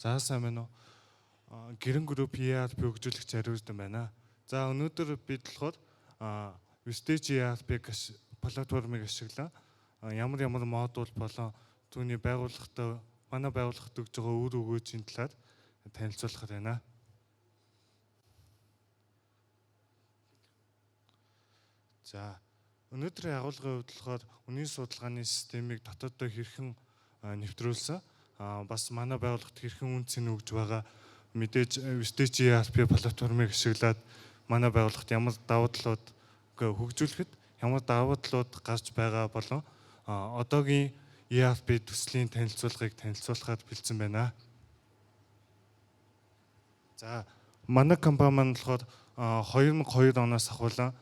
За, сайн байна уу? Гэрэн Group ERP хөгжүүлэгч Ариун байна. За, өнөөдөр бид болохоор Vistage ERP платформыг ашиглан ямар ямар модуль болон түүний байгууллагатай, манай байгууллагад өгж байгаа үр өгөөжийн талаар танилцуулах байна. За, өнөөдрийн агуулгын хувьд болохоор үнийн судалгааны системийг дотооддоо хэрхэн нэвтрүүлсэн, бас манай байгууллагад хэрхэн үн цэн өгж байгаа, мэдээж Vistage ERP платформыг ашиглаад манай байгууллагад ямар давуу талууд хөгжүүлэхэд ямар давуу талууд гарч байгаа болон одоогийн ERP төслийн танилцуулгыг танилцуулахад бэлдсэн байна. За, манай компани маань болохоор 2002 оноос ахуулан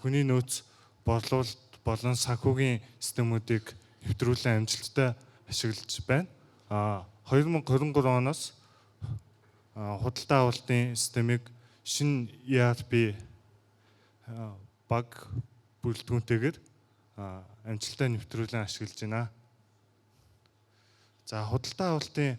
хүний нөөц, борлуулалт болон санхүүгийн системүүдийг нэвтрүүлэн амжилттай ашиглаж байна. 2023 оноос худалдаа авалтын системийг шинэ ERP баг бүрэлдэхүүнтэйгээр амжилттай нэвтрүүлэн ашиглаж байна. За, худалдаа авалтын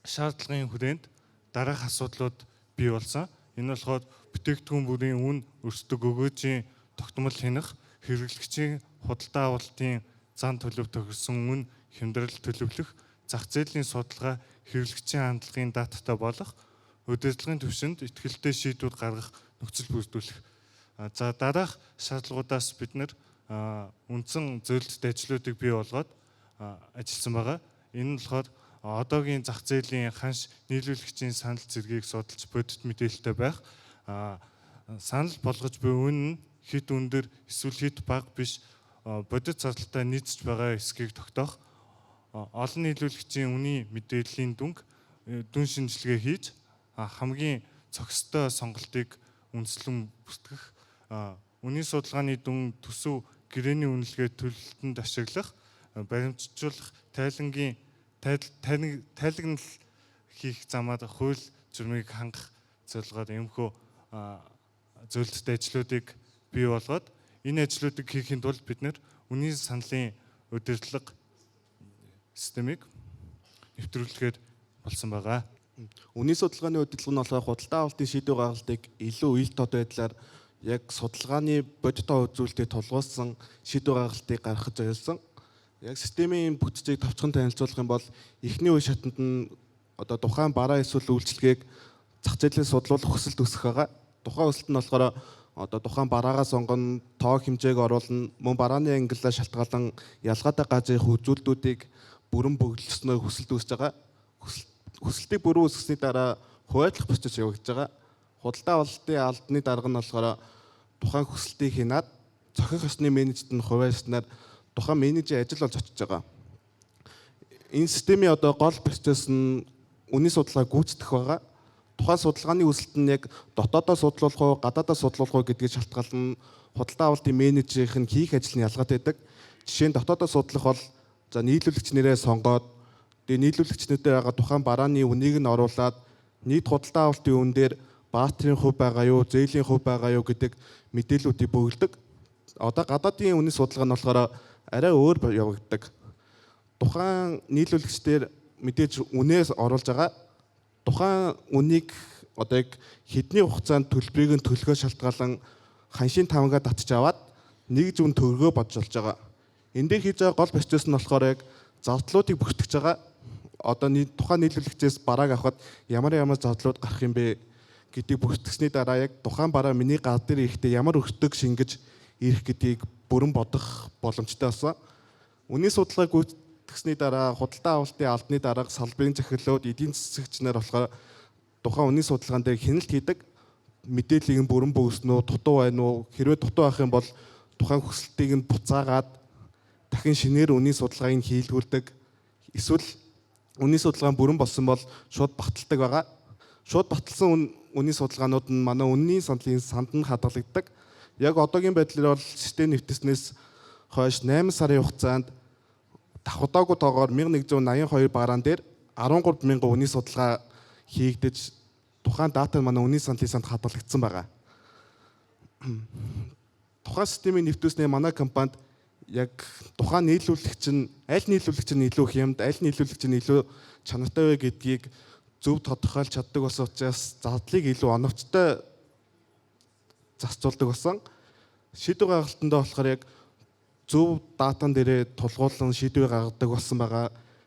шаардлагын хүрээнд дараах асуудлууд бий болсон. Энэ болохоор бүтээгдэхүүн бүрийн үн, өрсдөг өгөөжийн тогтмол хянах, хэрэглэгчийн худалдаа авалтын зан төлөв тохирсон үн хямдрал төлөвлөх, зах зээлийн судалгаа, хэрэглэгчийн хандлагын дататай болох, удирдлагын түвшинд итгэлтэй шийдвэр гаргах нөхцөл бүрдүүлэх. За, дараах шаардлагуудаас бид нэр үндсэн зөвлөлт ажлуудыг бий болгоод ажилласан байгаа. Энэ нь болохоор одоогийн зах зээлийн ханш, нийлүүлэгчийн санал зэргийг судалж бодит мэдээлэлтэй байх, санал болгож буй үн нь хэт өндөр эсвэл хэт бага биш, бодит зардалтай нийцэж байгаа эсэхийг тогтоох, олон нийлүүлэгчийн үнийн мэдээллийн дүнг дүн шинжилгээ хийж хамгийн цогцтой сонголтыг үндэслэн бүртгэх, үнийн судалгааны дүн төсөв гэрээний үнэлгээ төлөлтөнд ашиглах, баримтжуулах, тайлангийн тайлагнал хийх замаар хууль журмыг хангах зорилгоор иймэрхүү зөвлөлттэй ажлуудыг бий болгоод, энэ ажлуудыг хийхийн тулд бид нэр үнийн саналын удирдлага системийг нэвтрүүлэхээр болсон байгаа. Үнийн судалгааны удирдлага нь болохоор худалдаа авалтын шийдвэр гаргалтыг илүү ил тод байдлаар яг судалгааны бодит үзүүлэлтэд тулгуурласан шийдвэр гаргалтыг гаргахад зориулсан. Яг системийн бүтцийг товчхон танилцуулах юм бол эхний үе шатанд нь одоо тухайн бараа эсвэл үйлчилгээг зах зээлийн судлуулах хүсэлт үүсгэх байгаа. Тухайн хүсэлт нь болохоор одоо тухайн бараагаа сонгоно, тоо хэмжээг оруулна, мөн барааны ангиллаа шалтгаалan ялгаатай газрын үзүүлэлтүүдийг бүрэн бөглөснөөр хүсэлт үүсэж байгаа. Хүсэлтийг бүрэн үүсгэсний дараа хуваачлах процесс явагдаж байгаа. Худалдаа авалтын албаны дарга нь болохоор тухайн хүсэлтийг хянаад цохих ёсны менежерт нь хувааснаар тухайн менежерийн ажил болж очиж байгаа. Энэ системийн одоо гол процесс нь үнийн судалгааг гүйцэтгэх байгаа. Тухайн судалгааны хүсэлт нь яг дотоодоо судлуулах уу, гадаадаа судлуулах уу гэдгийг шалтгаалan худалдаа авалтын менежерийн нь хийх ажил нь ялгаатай байдаг. Жишээ нь, дотоодоо судлах бол за нийлүүлэгч нэрээ сонгоод, тэгээ нийлүүлэгчнүүдээр байгаа тухайн барааны үнийг нь оруулаад нийт худалдаа авалтын үн дээр бартерын хувь байгаа юу, зээлийн хувь байгаа юу гэдэг мэдээллүүдийг бөглөдөг. Одоо гадаадын үнийн судалгаа нь болохоор арай өөр явагддаг. Тухайн нийлүүлэгчдэр мэдээж үнээс оруулж байгаа. Тухайн үнийг одоо яг хэдний хугацаанд төлбөрийг нь төлөхөө шалтгаалan ханшийн тавангаа татж аваад нэг зүүн төгрөгөө бодж болж байгаа. Энэ дээр хийж байгаа гол процесс нь болохоор яг зардлуудыг бүртгэж байгаа. Одоо тухайн нийлүүлэгчээс барааг авахад ямар ямар зардлууд гарах юм бэ гэдгийг бүртгэсний дараа яг тухайн бараа миний гар дээр ирэхдээ ямар өртөг шингэж ирэх гэдгийг бүрэн бодох боломжтой болсон. Үнийн судалгааг гүйцэтгэсний дараа худалдаа авалтын албаны дарга, салбарын захирлууд, эдийн засагч нар болохоор тухайн үнийн судалгаан дээр хяналт хийдэг. Мэдээллийг нь бүрэн бөгснө үү, дутуу байна уу? Хэрвээ дутуу байх юм бол тухайн хүсэлтийг нь буцаагаад дахин шинээр үнийн судалгааг нь хийлгүүлдэг. Эсвэл үнийн судалгаа бүрэн болсон бол шууд баталдаг байгаа. Шууд баталсан үнийн судалгаанууд нь манай үнийн саналын санд нь хадгалагддаг. Яг одоогийн байдлаар бол систем нэвтэрснээс хойш 8 сарын хугацаанд давхардаагүй тоогоор 1182 бараан дээр 13 мянган үнийн судалгаа хийгдэж, тухайн дата нь манай үнийн саналын санд хадгалагдсан байгаа. Тухайн системийн нэвтрүүлснээр манай компанид яг тухайн нийлүүлэгч нь аль нийлүүлэгч нь илүү хямд, аль нийлүүлэгч нь илүү чанартай вэ гэдгийг зөв тодорхойлж чаддаг болсон учраас зардлыг илүү оновчтой зарцуулдаг болсон. Шийдвэр гаргалтандаа болохоор яг зөв датан дээрээ тулгуурлан шийдвэр гаргадаг болсон байгаа.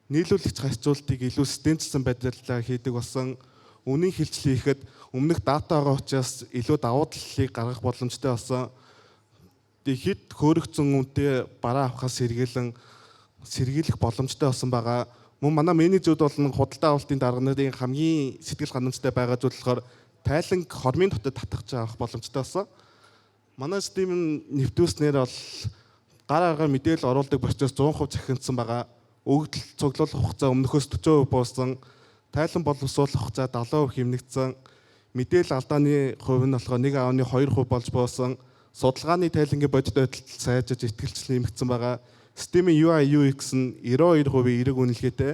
Нийлүүлэгч харьцуултыг илүү системчилсэн байдлаар хийдэг болсон. Үнийн хилчил хийхэд өмнөх дата байгаа учраас илүү давуу талыг гаргах боломжтой болсон. Тэгээ хэд хөөрөгцөн үнэтэй бараа авахаас сэргийлэн сэргийлэх боломжтой болсон байгаа. Мөн манай менежүүд болон худалдаа авалтын дарга нарын хамгийн сэтгэл ханамжтай байгаа зүйл болохоор тайланг хормын дотор татгаж авах боломжтой болсон. Манай систем нь нэвтрүүлснээр бол гар аргаар мэдээлэл оруулдаг процесс 100% захирагдсан байгаа. Өгөгдөл цуглуулах хугацаа өмнөхөөс 40% буусан. Тайлан боловсруулах хугацаа 70% хэмнэгдсэн. Мэдээлэл алдааны хувь нь болохоор 1.2% болж буусан. Судалгааны тайлангийн бодит байдалд сайжирч итгэлцэл нэмэгдсэн байгаа. Системийн UI UX нь 92% эерэг үнэлгээтэй.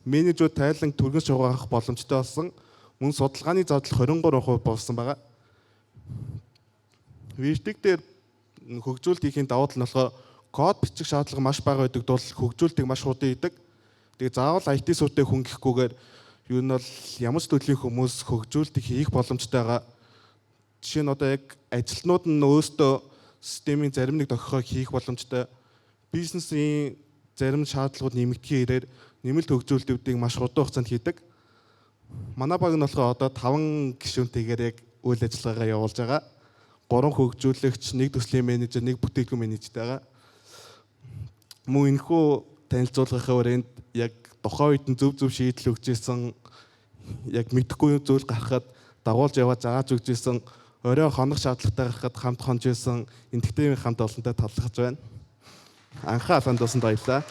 Менежүүд тайлан түргэн шугаах боломжтой болсон. Мөн судалгааны зардал 23% буусан байгаа. Vertic дээр хөгжүүлэлт хийхин давуу тал нь болохоор код бичих шаардлага маш бага байдаг тул хөгжүүлэлтийг маш хурдан хийдэг. Тэгээ заавал IT сүртэй хүн гэхгүйгээр юу нь бол ямар ч төрлийн хүмүүс хөгжүүлэлтийг хийх боломжтой байгаа. Жишээ нь одоо яг ажилтнууд нь өөрсдөө системийн зарим нэг тохиогыг хийх боломжтой. Бизнесийн зарим шаардлагууд нэмэгдэхийн хэрээр нэмэлт хөгжүүлэлтүүдийг маш хурдан хугацаанд хийдэг. Манай баг нь болохоор одоо 5 гишүүнтэйгээр яг үйл ажиллагаагаа явуулж байгаа. 3 хөгжүүлэгч, 1 төслийн менежер, 1 бүтээгдэхүүн менежертэй байгаа. Мөн энэхүү танилцуулгынхаа хүрээнд яг тухайн үед нь зөв зөв шийдэл өгч исэн, яг мэдэхгүй зүйл гаргахад дагуулж яваа зааж өгч исэн, орой хонох шаардлагатай гаргахад хамт хонж исэн энтэгтэйн хамт олонтой талархаж байна. Анхаа алаанд дуусанд баярлалаа.